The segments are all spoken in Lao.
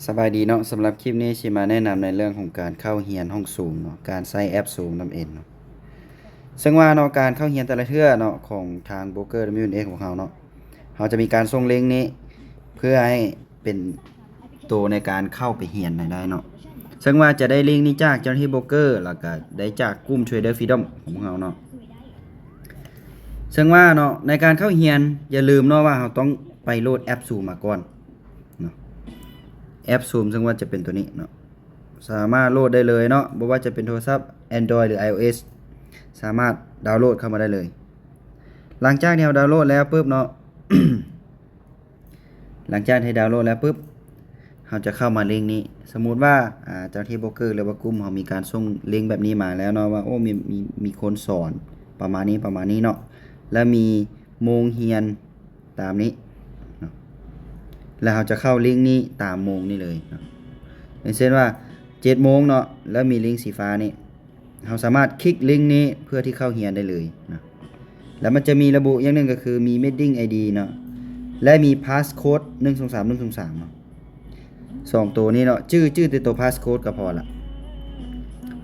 ສະບາຍດີເນາະ, ສຳລັບຄລິບນີ້ຊິມາແນະນຳໃນເລື່ອງຂອງການເຂົ້າຮຽນຫ້ອງຊູມເນາະ, ການໃຊ້ແອັບຊູມນັ້ນເອງເນາະ. ເຊິ່ງວ່າເນາະ ການເຂົ້າຮຽນແຕ່ລະເທື່ອເນາະ ຂອງທາງໂບຣກເກີ W N X ຂອງເຮົາເນາະ, ເຮົາຈະມີການສົ່ງລິງນີ້ເພື່ອໃຫ້ເປັນໂຕໃນການເຂົ້າໄປຮຽນໃຫ້ໄດ້ເນາະ. ເຊິ່ງວ່າຈະໄດ້ລິງນີ້ຈາກເຈົ້າໜ້າທີ່ໂບຣກເກີ ແລ້ວກະໄດ້ຈາກກຸ່ມ Trader Freedom ຂອງພວກເຮົາເນາະ. ເຊິ່ງວ່າເນາະ ໃນການເຂົ້າຮຽນ ຢ່າລືມເນາະວ່າເຮົາຕ້ອງໄປໂຫຼດແອັບຊູມມາກ່ອນ ເນາະ. ແອັບຊູມເຊິ່ງວ່າຈະເປັນໂຕນີ້ເນາະ, ສາມາດໂຫຼດໄດ້ເລີຍເນາະ, ບໍ່ວ່າຈະເປັນໂທລະສັບ Android ຫຼື iOS ສາມາດດາວໂຫຼດເຂົ້າມາໄດ້ເລີຍ. ຫຼັງຈາກທີ່ເຮົາດາວໂຫຼດແລ້ວປຶບເນາະ, ຫຼັງຈາກທີ່ດາວໂຫຼດແລ້ວປຶບ ເຮົາຈະເຂົ້າມາລິງນີ້. ສົມມຸດວ່າ ອາ ເຈົ້າໜ້າທີ່ໂບຣກເກີ ຫຼືວ່າກຸ່ມເຮົາມີການສົ່ງລິງແບບນີ້ມາແລ້ວເນາະ ວ່າ ໂອ້ ມີ ມີ ມີຄົນສອນປະມານນີ້ ປະມານນີ້ເນາະ, ແລ້ວມີໂມງຮຽນ ຕາມນີ້ເນາະ, ແລ້ວເຮົາຈະເຂົ້າລິງນີ້ຕາມໂມງນີ້ເລີຍເນາະ. ຢ່າງເຊັ່ນວ່າ ເຈັດໂມງເນາະ ແລ້ວມີລິງສີຟ້ານີ້, ເຮົາສາມາດຄລິກລິງນີ້ເພື່ອທີ່ເຂົ້າຮຽນໄດ້ເລີຍເນາະ. ແລ້ວມັນຈະມີລະບຸຢ່າງໜຶ່ງກໍຄືມີ Meeting ID ເນາະ ແລະ ມີ Passcode ໜຶ່ງສອງສາມ ໜຶ່ງສອງສາມເນາະ. ສອງໂຕນີ້ເນາະ, ຈື່ ຈື່ແຕ່ໂຕ passcode ກໍພໍລະ,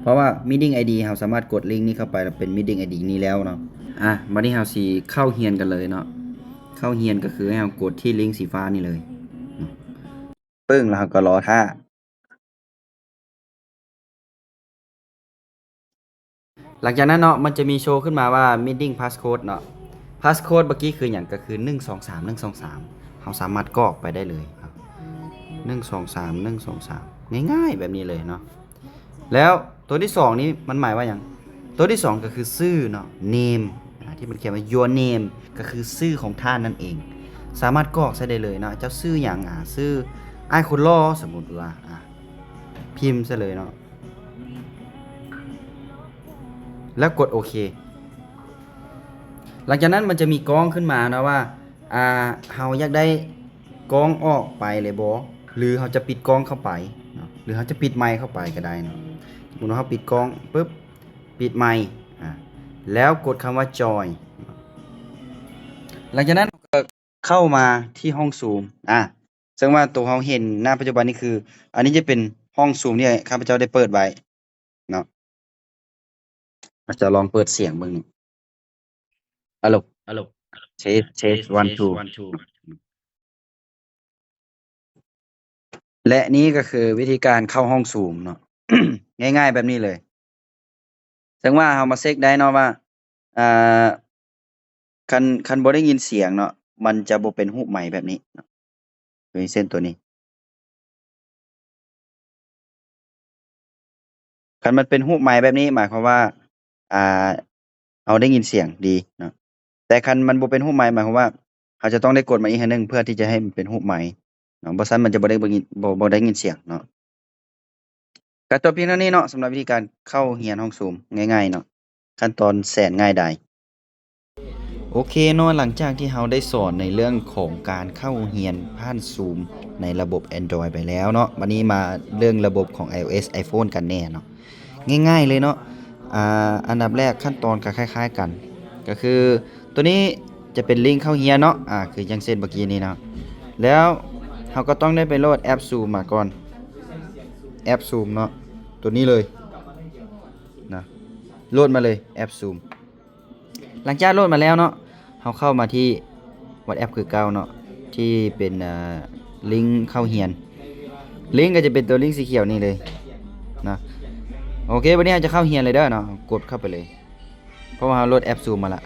ເພາະວ່າ Meeting ID ເຮົາສາມາດກົດລິງນີ້ເຂົ້າໄປ ແລ້ວເປັນ Meeting ID ນີ້ແລ້ວເນາະ. ອາ ບັດນີ້ເຮົາຊິເຂົ້າຮຽນກັນເລີຍເນາະ, ເຂົ້າຮຽນກໍຄືໃຫ້ເຮົາກົດທີ່ລິງສີຟ້ານີ້ເລີຍເນາະ. ປຶ້ງ ແລ້ວເຮົາກໍລໍຖ້າ. ຫຼັງຈາກນັ້ນເນາະ ມັນຈະມີໂຊຂຶ້ນມາວ່າ Meeting Passcode ເນາະ. Passcode ເມື່ອກີ້ຄືຫຍັງ? ກໍຄື ໜຶ່ງສອງສາມ ໜຶ່ງສອງສາມ, ເຮົາສາມາດກອກໄປໄດ້ເລີຍເນາະ, ໜຶ່ງສອງສາມ ໜຶ່ງສອງສາມ ງ່າຍໆແບບນີ້ເລີຍເນາະ. ແລ້ວໂຕທີສອງນີ້ມັນໝາຍວ່າຫຍັງ? ໂຕທີສອງກໍຄືຊື່ເນາະ, name ອາ ທີ່ມັນຂຽນວ່າ your name ກໍຄືຊື່ຂອງທ່ານນັ້ນເອງ, ສາມາດກອກໃສ່ໄດ້ເລີຍເນາະ. ເຈົ້າຊື່ຫຍັງ? ອາ ຊື່ອ້າຍຄົນຫຼໍ່ ສົມມຸດວ່າ ອາ ພິມໃສ່ເລີຍເນາະ ແລ້ວກົດໂອເຄ. ຫຼັງຈາກນັ້ນມັນຈະມີກ້ອງຂຶ້ນມາເນາະວ່າ ອາ ເຮົາຢາກໄດ້ກ້ອງອອກໄປເລີຍບໍ່ ຫຼືເຮົາຈະປິດກ້ອງເຂົ້າໄປເນາະ ຫຼືເຮົາຈະປິດໄມເຂົ້າໄປກໍໄດ້ເນາະ. ສົມມຸດວ່າເຮົາປິດກ້ອງປຶບ ປິດໄມ ອາ ແລ້ວກົດຄຳວ່າ join. ຫຼັງຈາກນັ້ນກໍເຂົ້າມາທີ່ຫ້ອງຊູມ ອາ ເຊິ່ງວ່າໂຕເຮົາເຫັນ ນະ ປັດຈຸບັນນີ້ຄື ອັນນີ້ຈະເປັນຫ້ອງຊູມທີ່ຂ້າພະເຈົ້າໄດ້ເປີດໄວ້ເນາະ. ອາດຈະລອງເປີດສຽງເບິ່ງ. ອາໂຫຼ ອາໂຫຼ ເທສ ເທສ ວັນ ທູ ແລະນີ້ກໍຄືວິທີການເຂົ້າຫ້ອງຊູມເນາະ, ງ່າຍໆແບບນີ້ເລີຍ. ເຊິ່ງວ່າເຮົາມາເຊັກໄດ້ເນາະວ່າ ເອີ ຄັນ ຄັນບໍ່ໄດ້ຍິນສຽງເນາະ ມັນຈະບໍ່ເປັນຮູບໄມແບບນີ້ເນາະ, ໂດຍເຊັ່ນໂຕນີ້. ຄັນມັນເປັນຮູບໄມແບບນີ້ ໝາຍຄວາມວ່າ ອ່າ ເຮົາໄດ້ຍິນສຽງດີເນາະ, ແຕ່ຄັນມັນບໍ່ເປັນຮູບໄມ ໝາຍຄວາມວ່າເຮົາຈະຕ້ອງໄດ້ກົດມາອີກເທື່ອໜຶ່ງ ເພື່ອທີ່ຈະໃຫ້ມັນເປັນຮູບໄມເນາະ, ບໍ່ຊັ້ນມັນຈະບໍ່ໄດ້ຍິນ ບໍ່ ບໍ່ໄດ້ຍິນສຽງເນາະ. ກໍຈົບພຽງເທົ່ານີ້ເນາະ ສຳລັບວິທີການເຂົ້າຮຽນຫ້ອງຊູມງ່າຍໆເນາະ, ຂັ້ນຕອນແສນງ່າຍດາຍ. ໂອເຄເນາະ, ຫຼັງຈາກທີ່ເຮົາໄດ້ສອນໃນເລື່ອງຂອງການເຂົ້າຮຽນຜ່ານຊູມໃນລະບົບ Android ໄປແລ້ວເນາະ, ບັດນີ້ມາເລື່ອງລະບົບຂອງ iOS iPhone ກັນແດ່ເນາະ. ງ່າຍໆເລີຍເນາະ, ອ່າ ອັນດັບແລກຂັ້ນຕອນກໍຄ້າຍໆກັນ, ກໍຄືໂຕນີ້ຈະເປັນລິງເຂົ້າຮຽນເນາະ, ອ່າ ຄືຢ່າງເຊັ່ນເມື່ອກີ້ນີ້ເນາະ, ແລ້ວເຮົາກໍຕ້ອງໄດ້ໄປໂຫຼດແອັບຊູມມາກ່ອນ, ແອັບຊູມເນາະ, ໂຕນີ້ເລີຍນະ, ໂຫຼດມາເລີຍແອັບຊູມ. ຫຼັງຈາກໂຫຼດມາແລ້ວເນາະ, ເຮົາເຂົ້າມາທີ່ WhatsApp ຄືເກົ່າເນາະ, ທີ່ເປັນ ເອີ ລິງເຂົ້າຮຽນ, ລິງກໍຈະເປັນຕົວລິງສີຂຽວນີ້ເລີຍນະ. ໂອເຄ, ບັດນີ້ເຮົາຈະເຂົ້າຮຽນເລີຍເດີເນາະ, ກົດເຂົ້າໄປເລີຍ, ເພາະວ່າເຮົາໂຫຼດແອັບຊູມມາລະ.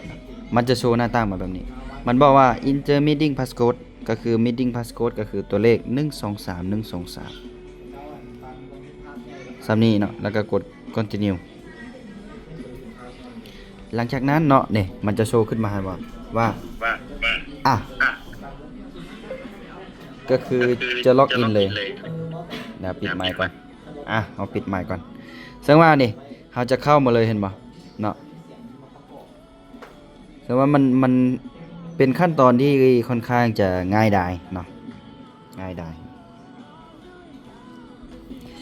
ມັນຈະໂຊໜ້າຕ່າງມາແບບນີ້, ມັນບອກວ່າ Enter meeting passcode ກໍຄື meeting passcode ກໍຄືຕົວເລກ ໜຶ່ງສອງສາມ ໜຶ່ງສອງສາມ ສ່ຳນີ້ເນາະ, ແລ້ວກໍກົດ Continue. ຫຼັງຈາກນັ້ນເນາະ, ນີ້ ມັນຈະໂຊຂຶ້ນມາໃຫ້ວ່າ ວ່າ ອ່ະ ກໍຄືຈະ log in ເລີຍ. ດຽວປິດໄມກ່ອນ. ອ່ະ ເຮົາປິດໄມກ່ອນ. ເຊິ່ງວ່ານີ້ ເຮົາຈະເຂົ້າມາເລີຍ, ເຫັນບໍ່ເນາະ? ເຊິ່ງວ່າມັນ ມັນເປັນຂັ້ນຕອນທີ່ຂ້ອນຂ້າງຈະງ່າຍດາຍເນາະ, ງ່າຍດາຍ.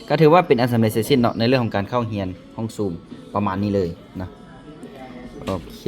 ກໍຖືວ່າເປັນອັນສຳເລັດເສັດສິ້ນເນາະ ໃນເລື່ອງຂອງການເຂົ້າຮຽນຫ້ອງຊູມ ປະມານນີ້ເລີຍເນາະ. ໂອເຄ